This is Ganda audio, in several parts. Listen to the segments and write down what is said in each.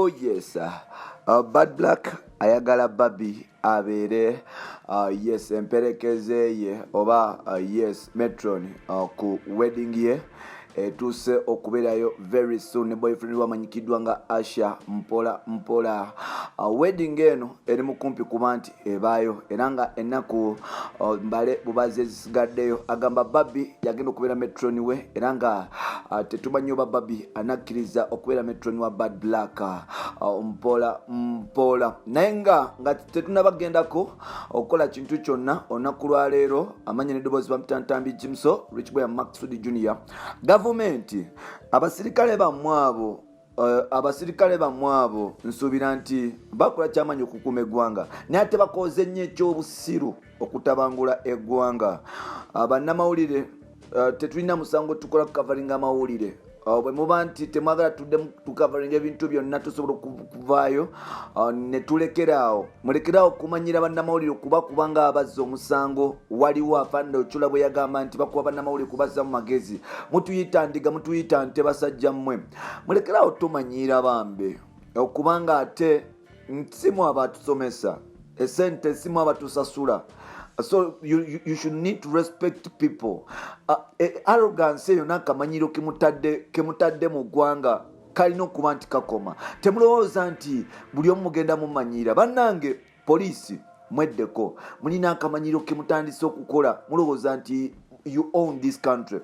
Oh yes, Bad Black ayagala Barbie abeere yes emperekeze ye oba yes metron ku wedding ye etuuse okubeerayo very soon ne boyfriend wamanyikiddwa nga Asha mpola mpola. Wedding eno eri mukumpi kuba nti ebaayo era nga ennaku mbale bubazi ezisigaddeyo. Agamba Barbie yagenda okubeera metron we era nga tetumanyi oba Barbie anakkiriza okubeera metron wa Bad Black mpola mpola. Naye nga tetunabagendako okukola kintu kyonna olunaku lwaleero, amanya n'eddoboozi bamutantambi Jimso Rich Boy Maxud Junior. Gavumenti, abasirikale bammwe abo, abasirikale bammwe abo nsuubira nti bakola kyamaanyi okukuuma eggwanga, naye ate bakoze nnyo ekyobusiru okutabangula eggwanga. Bannamawulire, tetulina musango, tukola kukavaringa amawulire. Bwe muba nti temwagala tuddemu tukavaringa ebintu byonna, tusobola okuvaayo ne tulekeraawo. Mulekeraawo okumanyira bannamawulire okuba kubanga abazza omusango. Waliwo afande Ocula bwe yagamba nti bakuba bannamawulire kubazza mu magezi. Mutuyita ndiga, mutuyita nte, basajja mmwe mulekeraawo tumanyiira bambe, okubanga ate nsimu abatusomesa esente, simu abatusasula. So you should need to respect people. Arrogance eyo n'akamanyiro kemutadde mu ggwanga kalina okuba nti kakoma. Temulowooza nti buli omu mugenda mumanyiira. Bannange poliisi, mweddeko, mulina akamanyiro kemutandise okukola. Mulowooza nti you own this country.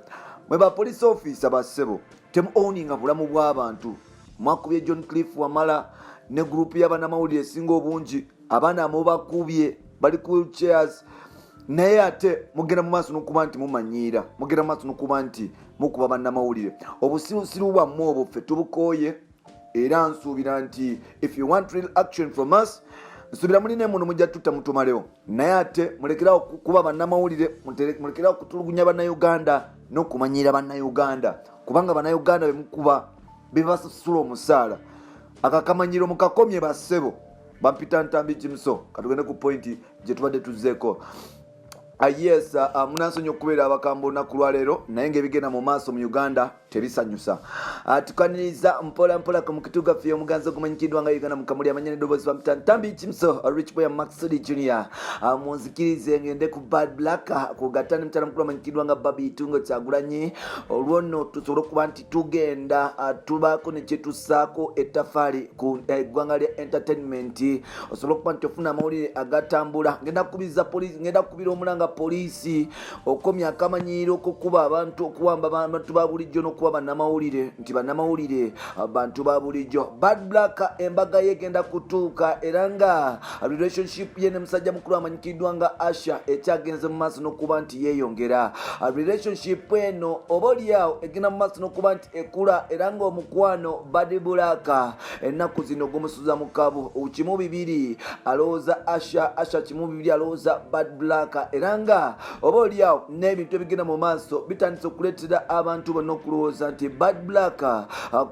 Mwe ba police officer, bassebo, temu owninga bulamu bw'abantu. Mwakubye John Cliff Wamala ne gurupu y'abanamawulire esinga obungi. Abaana mubakubye, bali ku wheelchairs, naye ate mugenda mu maaso n'okuba nti mumanyiira, mugenda mu maaso n'okuba nti mukuba bannamawulire. Obusirusiru bwammwe obwo ffe tubukooye, era nsuubira nti if you want real action from us, nsuubira mulina emuno mujja tutta mutumalewo. Naye ate mulekerawo kuba bannamawulire, mulekerawo kutulugunya Bannayuganda n'okumanyiira Bannayuganda, kubanga Bannayuganda bemukuba bebasasula omusaala. Akakamanyiro mukakomye, bassebo. Bampita Ntambi Jimso. Katugende ku pointi gye tubadde tuzzeeko. Yes, munansonyi okubeera abakamba olunaku lwaleero, naye ngaebigenda mu maaso mu Uganda tebisanyusa. Tukaniriza mpola mpola ku mukutu gwaffe omuganzi ogumanyikiddwa nga Uganda Mukamuli, amanya n'eddoboozi bamuta Ntambi Kimso Rich Boy Maxudi Junior. Munzikirize ngende ku Bad Black kugatta ne mukyala mukulu amanyikiddwa nga Barbie Itungo Kyagulanyi. Olwo nno tusobole okuba nti tugenda tubaako ne kyetussaako ettafaali ku eggwanga lya entertainment, osobola okuba nti ofuna amawulire agatambula. Ngenda kukubiza poliisi, ngenda kukubira omulanga poliisi okomya akamanyiiro kokuba abantu, okuwamba abantu ba bulijjo n'okuba bannamawulire, nti bannamawulire bantu ba bulijjo. Bad Black embaga ye egenda kutuuka, era nga relationship ye ne musajja mukulu amanyikiddwa nga Asha ekyagenze mu maaso n'okuba nti yeeyongera. Relationship eno oba oliawo egenda mu maaso n'okuba nti ekula, era ng'omukwano Bad Black ennaku zino gumusuza mu kabu. Kimu bibiri alowooza Asha, Asha kimu bibiri alowooza Bad Black, era nga oba oliawo n'ebintu ebigenda mu maaso bitandise okuleetera abantu bonna okulowooza nti Bad Black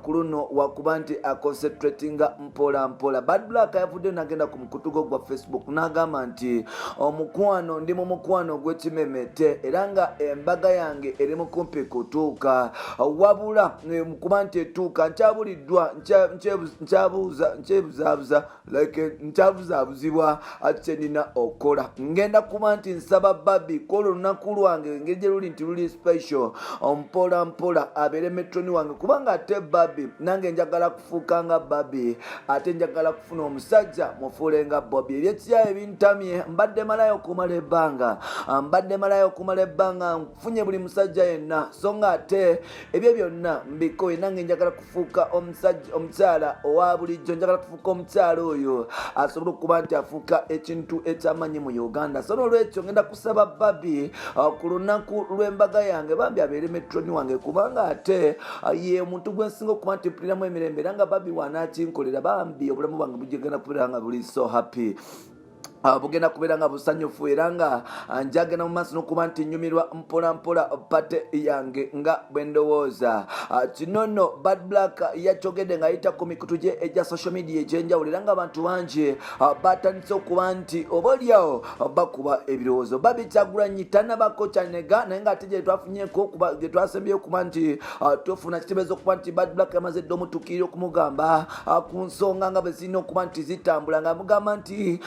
ku luno wakuba nti aconcentratinga mpola mpola. Bad Black yavuddeyo n'agenda ku mukutu gwo gwa Facebook n'agamba nti omukwano, ndi mu mukwano ogw'ekimemete, era nga embaga yange eri mu kumpi kutuuka. Wabula kuba nti etuuka nkyabuliddwa, nkyebuzaabuza, like nkyabuzaabuzibwa kyenina okukola. Ngenda kuba nti nsaba Barbie kola olunaku lwange engeri gye luli nti luli special, mpola mpola abeere metroni wange, kubanga ate Barbie nange njagala kufuuka nga Barbie, ate njagala kufuna omusajja mufuule nga Bobi. Ebyekyayo ebintamye, mbadde malayo okumala ebbanga, mbadde malayo okumala ebbanga, nfunye buli musajja yenna, so nga ate ebyo byonna mbikoye. Nange njagala kufuuka omusajja, omukyala owa bulijjo, njagala kufuuka omukyala oyo asobola okuba nti afuuka ekintu ekyamanyi mu Uganda. So nolwekyo ngenda kusaba Barbie ku lunaku lw'embaga yange bambi abeere metroni wange, kubanga ate ye omuntu gwensinga okuba nti mpuliramu emirembe, era nga Barbie wanakinkolera bambi obulamu bwange bugenda kubeera nga buli so happy. Bugenda kubeera nga busanyufu era nga njagenda mu maaso n'okuba nti nyumirwa mpola mpola pate yange nga bwe ndowooza. Kino nno Bad Black yakyogedde ng'ayita ku mikutu gye egya social media egy'enjawulo, era ng'abantu bangi batandise okuba nti oba oliawo bakuba ebirowoozo. Barbie Kyagulanyi tanabako kyanega, naye ng'ate gye twafunyeko gye twasembyeyo okuba nti tufuna kitebeeza okuba nti Bad Black yamaze dda omutuukirira okumugamba ku nsonga nga bwe zirina okuba nti zitambula, nga mugamba nti,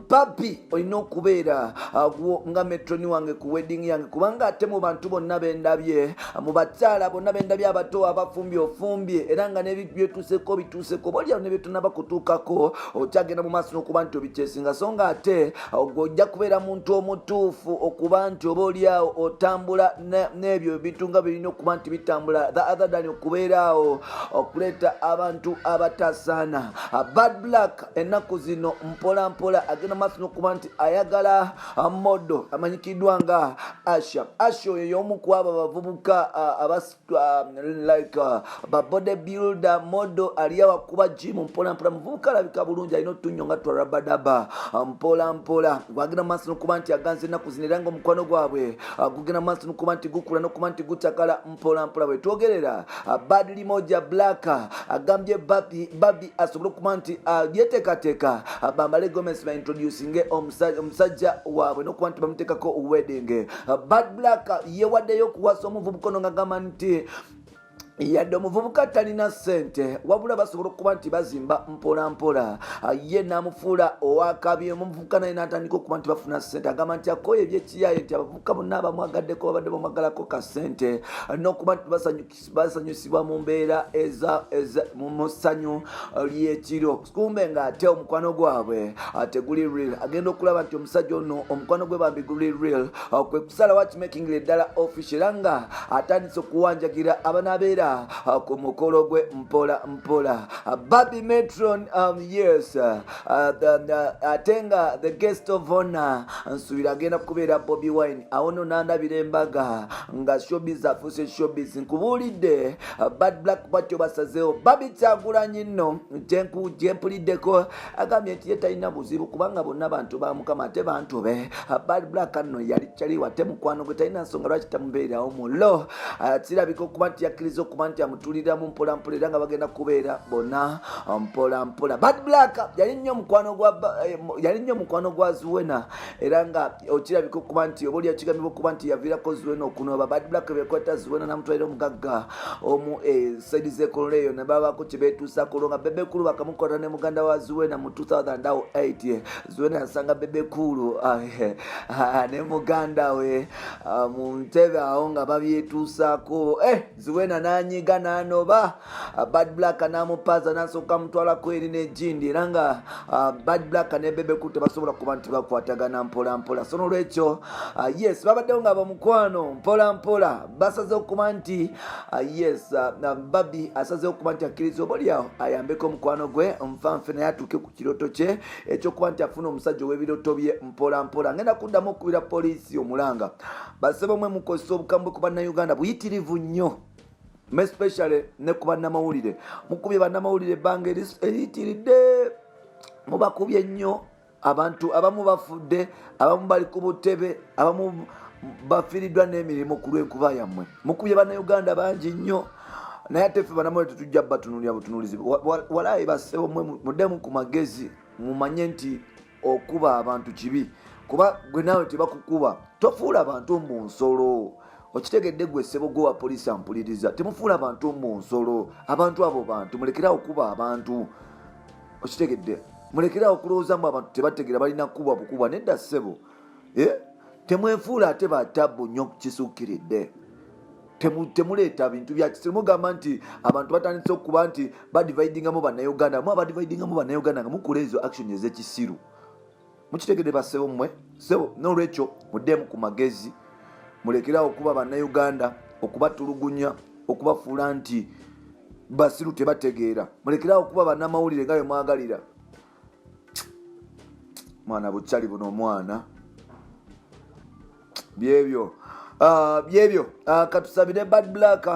"Barbie, olina okubeera gwo nga matron wange ku wedding yange, kubanga ate mu bantu bonna bendabye, mu bakyala bonna bendabye abato abafumbye ofumbye, era nga nebyetuuseko bituuseko, oba oliawo nebyetunaba kutuukako okyagenda mu maaso n'okuba nti obikyesinga. So nga ate gwe ojja kubeera muntu omutuufu okuba nti oba oliawo otambula n'ebyo ebintu nga birina okuba nti bitambula, the other than okubeeraawo okuleeta abantu abatasaana." Bad Black ennaku zino mpola mpola agenda maaso n'okuba nti ayagala model amanyikiddwa nga Asha. Asha oyo y'omu ku abo abavubuka like ba body builder, model, ali awakuba gym mpola mpola. Muvubuka alabika bulungi, alina otunnyo nga twarabadaba. Mpola mpola gwagenda maaso n'okuba nti aganza ennaku zino, era nga omukwano gwabwe gugenda maaso n'okuba nti gukula n'okuba nti gucakala mpola mpola. Bwe twogerera, Bad Limoja Black agambye Barbie asobole okuba nti yeteekateeka, bamale Gomez baintroducinge omusajja waabwe n'okuba nti bamuteekako wedding. Bad Black yewaddeyo okuwasa omuvubuka ono, ng'agamba nti yadde omuvubuka talina ssente, wabula basobola okuba nti bazimba mpola mpola. Ye n'amufuula owakabi, omuvubuka naye n'atandika okuba nti bafuna ssente. Agamba nti akooye ebyekiyaye, nti abavubuka bonna abamwagaddeko babadde bamwagalako ka ssente n'okuba nti basanyusibwa mu mbeera mu ssanyu ly'ekiro, kumbe ng'ate omukwano gwabwe teguli real. Agenda okulaba nti omusajja ono omukwano gwe bambi guli real, kwe kusalawo akimakingira eddala official, era nga atandise okuwanjagira abanaabeera ku mukolo gwe mpola mpola. Barbie matron, yes, ate nga the guest of honor nsuubira agenda kubeera Bobi Wine. Awo no nandabira embaga nga showbiz afuuse showbiz. Nkubuulidde, Bad Black batyo basazeewo. Barbie Kyagulanyi nno gyempuliddeko agambye nti ye talina buzibu kubanga bonna bantu ba Mukama, ate bantu be. Bad Black nno yali kyaliwo, ate mukwano gwe, talina nsonga lwaki tamubeererawo mulo. Kirabika okuba nti yakkiriza okuba nti amutuliramu mpola mpola, era nga bagenda kubeera bonna mpola mpola. Bad Black yali nnyo mukwano gwa Zuwena, era nga okirabika okuba nti oba oli akigambibwa okuba nti yaviirako Zuwena okunoba. Bad Black byakwata Zuwena namutwalira omugagga omu side z'ekololo eyo, ne babaako kye beetuusako, olwo nga Bebe Cool bakamukwata ne muganda wa Zuwena mu 2008. Zuwena yasanga Bebe Cool ne muganda we mu ntebe awo nga babyetuusaako. Zuwena n'anyiga n'anoba, Bad Black n'amupaza n'asooka mutwalako eri n'egindi, era nga Bad Black ne Bebe Cool tebasobola kuba nti bakwatagana mpola mpola. So nolwekyo, yes, babaddewo nga bamukwano mpola mpola. Basaze okuba nti, yes, Barbie asazeho okuba nti akkiriza oba oliawo ayambeko omukwano gwe nfanfe, naye atuuke ku kirooto kye ekyokuba nti afuna omusajja ow'ebirooto bye mpola mpola. Ngenda kuddamu okubira poliisi omulanga. Basebo mwe mukozesa obukambwe ku Bannayuganda buyitirivu nnyo, especially ne ku bannamawulire. Mukubye bannamawulire ebbanga eriyitiridde, mubakubye nnyo. Abantu abamu bafudde, abamu bali ku butebe, abamu bafiiriddwa n'emirimu ku lw'enkuba yammwe. Mukubye Bannayuganda bangi nnyo, naye ate ffe bannamawulire tetujja batunulira butunulizi. Walayi basebo mwe, muddemu ku magezi, mumanye nti okuba abantu kibi, kuba gwe naawe tebakukuba. Tofuula bantu mu nsolo, okitegedde? Gwe ssebo gwe wa poliisi ampuliriza, temufuula bantu mu nsolo. Abantu abo bantu, mulekerawo okuba abantu, okitegedde? Mulekerawo okulowoozamu abantu tebategeera, balina kubwa bukubwa. Nedda ssebo. Eh? Temwefuula ate batabu nnyo kisukiridde. Temuleeta bintu bya kisiru. Mugamba nti abantu batandise okuba nti badividingamu Bannayuganda. Mu abadividingamu Bannayuganda nga mukola ezo action ez'ekisiru, mukitegedde bassebo mmwe? Sebo, n'olwekyo muddemu ku magezi, mulekerawo okuba Bannayuganda, okubatulugunya, okubafuula nti basiru tebategeera. Mulekerawo okuba bannamawulire nga bwe mwagalira. Mwana bukyali buno omwana byebyo. Byebyo. Katusabire Bad Black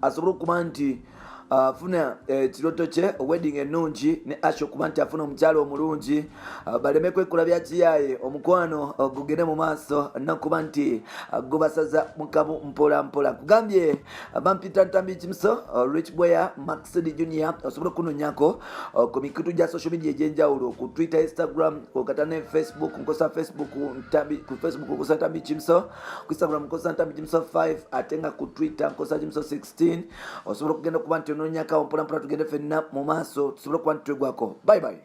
asobole okuba nti Afuna ekiroto kye, wedding ennungi ne Asha, okuba nti afuna omukyalo omulungi, baleme kwekola bya kiyaye, omukwano gugende mu maaso nokuba nti gubasaza mukabu mpola mpola. Kugambye bampita Ntambi Kimuso, Rich Boya Maxid Junior. Osobola okunonyako ku mikutu gya social media egyenjawulo, ku Twitter, Instagram, okata ne Facebook. Nkosa Facebook Ntambi, ku Facebook nkosa Ntambi Kimuso, ku Instagram nkosa Ntambi Kimuso 5, ate nga ku Twitter nkosa Kimuso 16. Osobola okugenda okuba nti ononyakawo mpolampola, tugende fenna mu maaso, tusobole okuba nti twegwako. Bye bye.